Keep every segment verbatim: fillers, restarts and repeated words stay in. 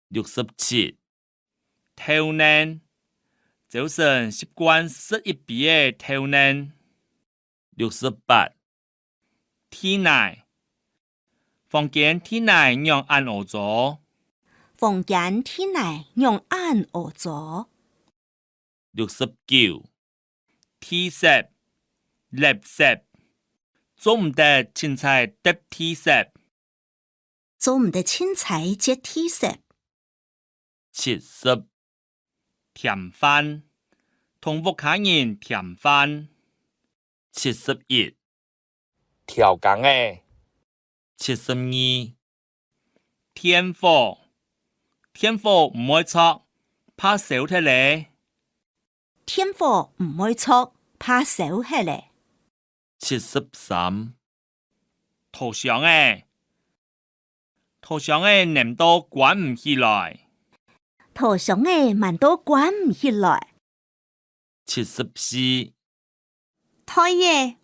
六十七，豆奶。朝晨習慣食一杯个豆奶。六十八，地泥。房間地泥仰恁屙糟？房間地泥仰恁屙糟？六十九，地屑、垃圾。做毋得凊彩擲地屑。做毋得凊彩擲地屑。七十，添飯。同屋下人添飯。七十一，調羹仔。七十二，電火。電火毋愛著，怕燒忒咧。電火毋愛著，怕燒忒咧。七十三，拖箱仔。拖箱仔淰到關毋起來。拖箱仔滿到關毋起來。七十四，袋仔。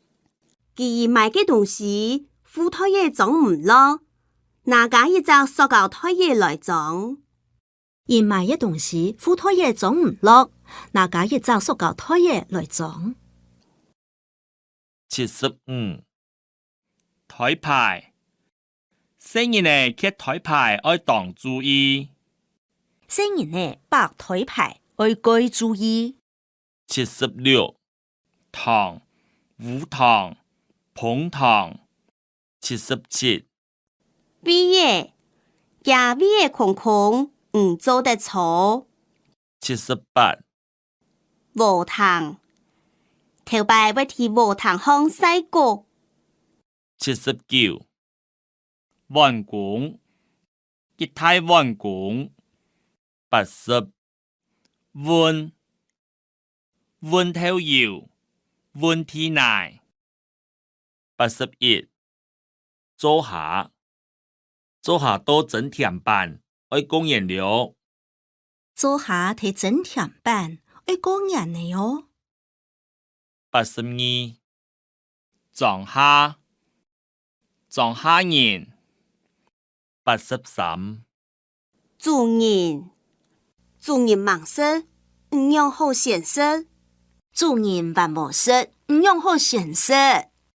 佢買个東西，褲袋仔裝毋落，拿加一隻塑膠袋仔來裝。佢買个東西，褲袋仔裝毋落，拿加一隻塑膠袋仔來裝。七十五，台牌。細人仔㧒台牌愛當注意。細人仔揹台牌愛蓋注意。七十六，糖。烏糖、紅糖。七十七， 位仔。厥位仔空空，毋做得坐。七十八，禾埕。頭擺會在禾埕項曬穀。七十九，碗公。一大碗公。八十，搵。搵豆油，搵地泥。八十一，灶下。灶下到蒸甜粄，愛過年了。灶下在蒸甜粄，愛過年了哦。八十二，莊下。莊下人。八十三，主人。主人吂食，你仰好先食？主人還無食，你仰好先食？